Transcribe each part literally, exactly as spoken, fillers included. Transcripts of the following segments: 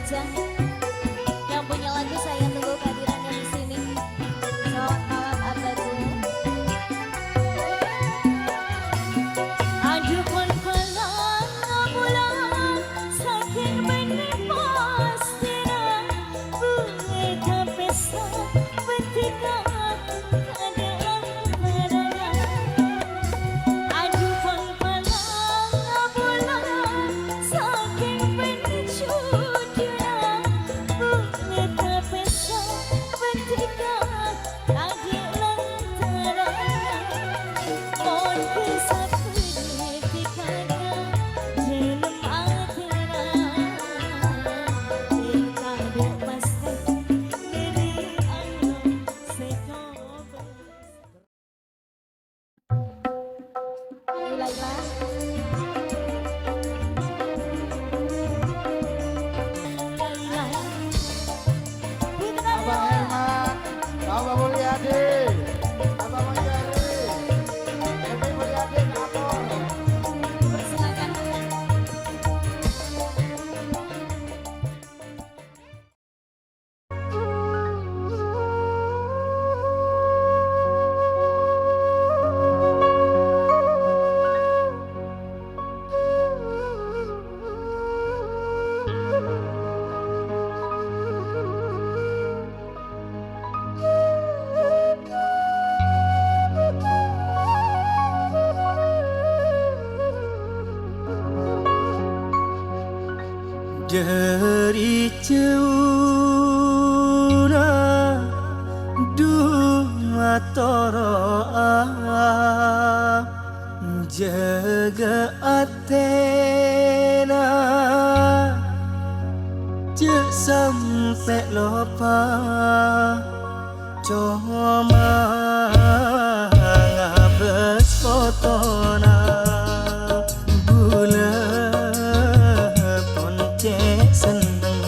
Yang punya lagu saya tunggu kehadirannya di sini. Selamat malam, Abah Gung. Aduh, pon palang bulan, saking benne pastena, bune kapesa betika. Aduh, pon palang bulan, saking benne juduna, bune kapesa betika, tadhi' lantaran, mon kesabene tikana, jelem atena, tadhi' pasti diri Allah se kobas. Abah Herman, Abah Mulyadi, Abah Mulyadi, Umi Mulyadi, Abah. Persilakan. Dhâri jhâuna du'a toro'a, jâgâ atèna, jhâ' sampè' lopa. Coma ngabâs fotona, bulâ pon cè' senneng.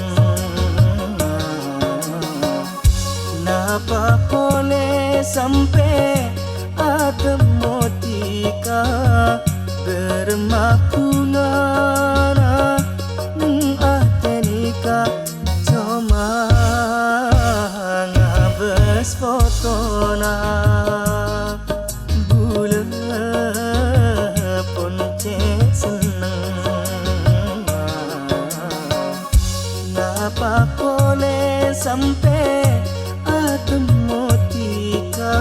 Napa polè sampè' atemmo dhika, bârâmma ghunana atè nèka. Coma ngabâs fotona, bulâ pon cè' senneng. Napa polè sampè' atemmo dhika?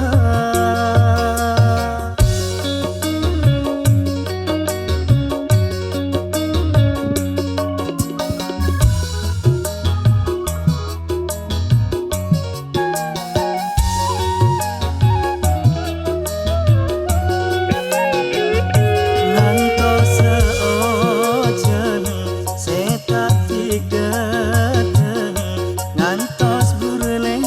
Ngantos saojhân sè ta' dhigdhâghân, ngantos burlè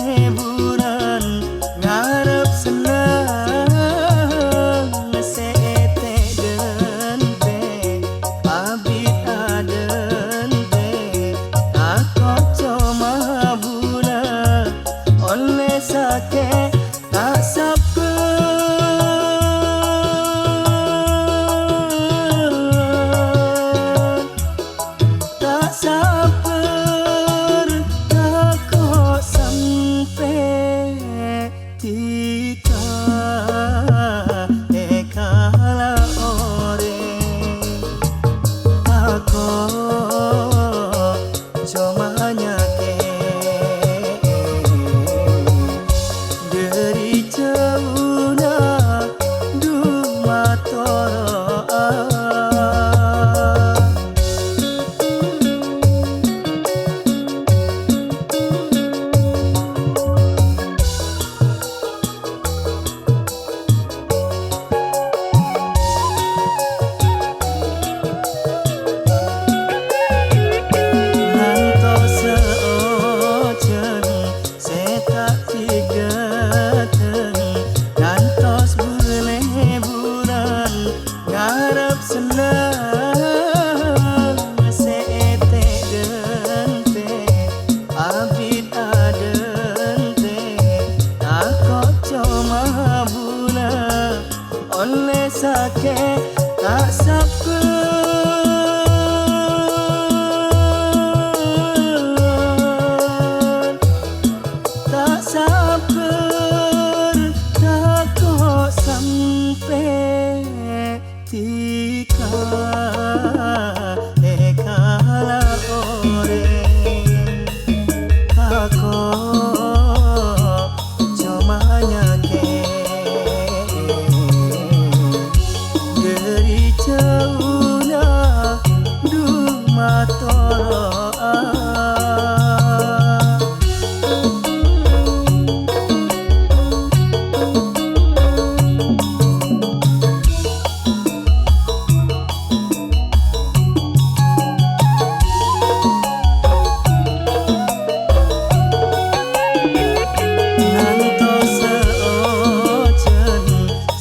Ngantos saojhân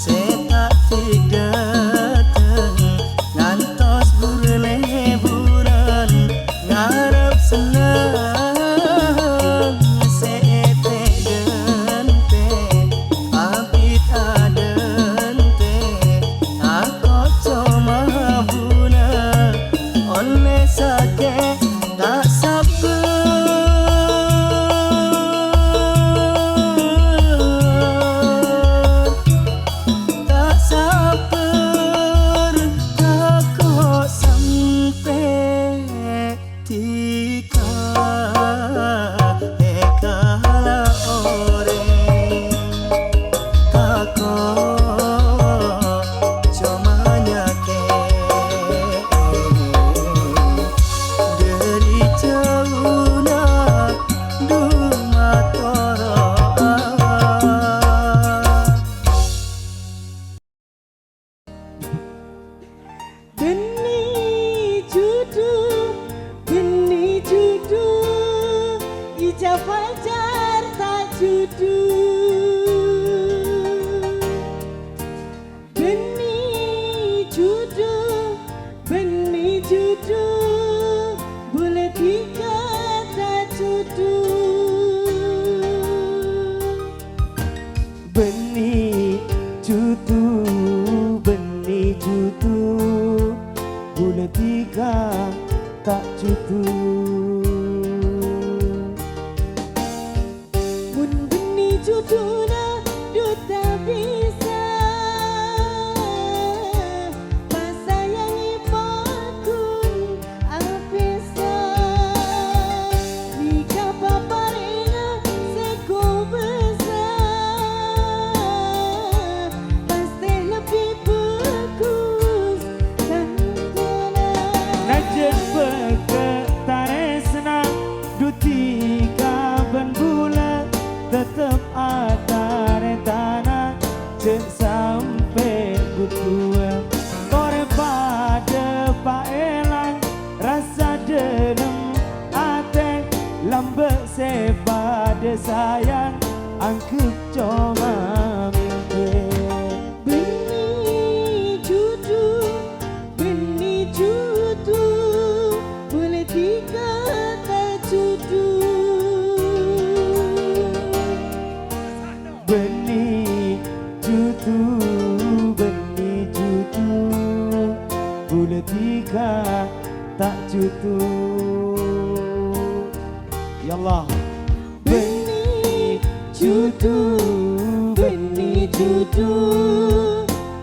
sè ta' dhâteng, ngantos burlè bulan ngarep senneng sè ètè-dhântè, abit adhântè, tako' coma buna ollè sakè'. Ta' sabbhâr, ta' sabbhâr, tako' sampè' dhika èkala orèng. Tako' coma nyakè'è dhâri jhâuna, dhu matoro'a. Bânnè jhudhu, bânnè jhudhu, Ica Fajar ta' jhudhu. Bânnè jhudhu, bânnè jhudhu, bulâ dhika ta' jhudhu. Bânnè jhudhu, bânnè jhudhu, bulâ dhika ta' jhudhu. Mon bânnè jhudhuna dhu ta' bisa, pasayangè paggun apèsa. Dhika paparèngnga sè kobâsa, pastè lebbi bhâghus tantona. Najjhân bâkta tarèsna, dhu dhika bân bulâ tettep atarètana, jhâ' sampè' bhudhuwâ. Torè padâ paèlang rassa dhâlem atè, lambâ' sè padâ sayang anggep coma mèmpè. Bânnè jhudhu, bânnè jhudhu, bulâ dhika ta' jhudhu. Bânnè jhudhu, bânnè jhudhu, bulâ dhika ta' jhudhu. Ya Allah. Bânnè jhudhu, bânnè jhudhu,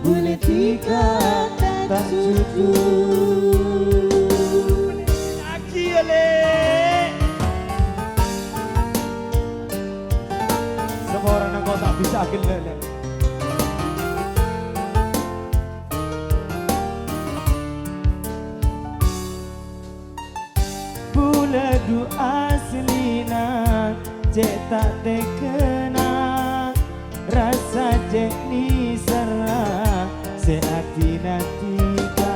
bulâ dhika ta' jhudhu. Lagi ya, Lè'. Saporana engko' ta' bisa aghellâ', Lè'. Bulâ dhu aslina cè' ta' tèghâna, rassa cè' nèserra sè adinadika.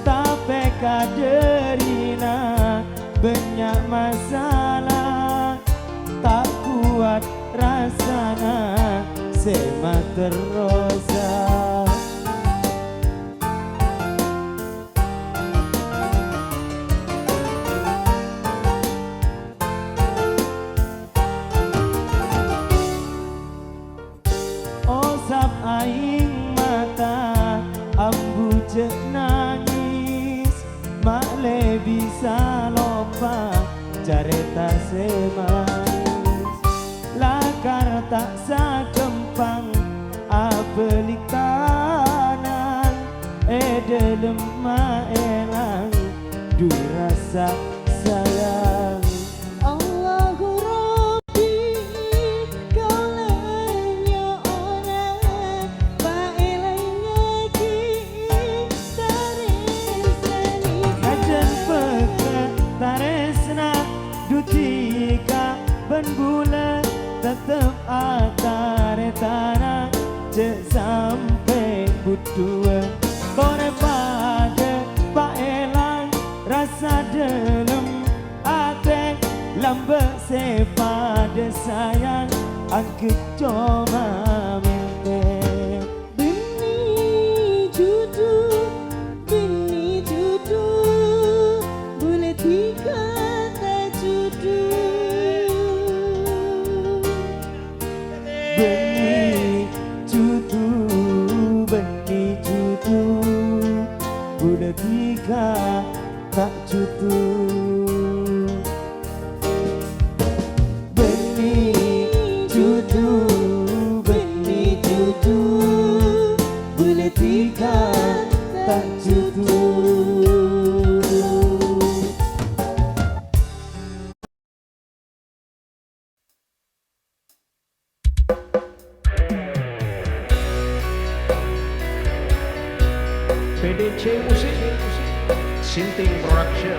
Tapè kadhârina bânnya' masala, ta' kowat rassana sè materrosa. Osap aèng mata, ambu jhâ' nangès, ma' lè bisa loppa carèta sè manis. Lakar ta' saghâmpang abâli tanang, è dhâlemma èlang dhu rassa sayang. Allahu Rabbi, kaulâ nyo'ona paèlangaghi tarèsna. Sajân pèkkè Lambâ' sè padâ sayang, angghâ coma mèntè. Bânnè juduh, bânnè juduh, bulâ dhika ta' juduh. Bânnè juduh, bânnè juduh, bulâ dhika ta' juduh. Bânnè juduh, bânnè juduh, bulâ dhika ta' juduh. P D C Musik, Sinting Production.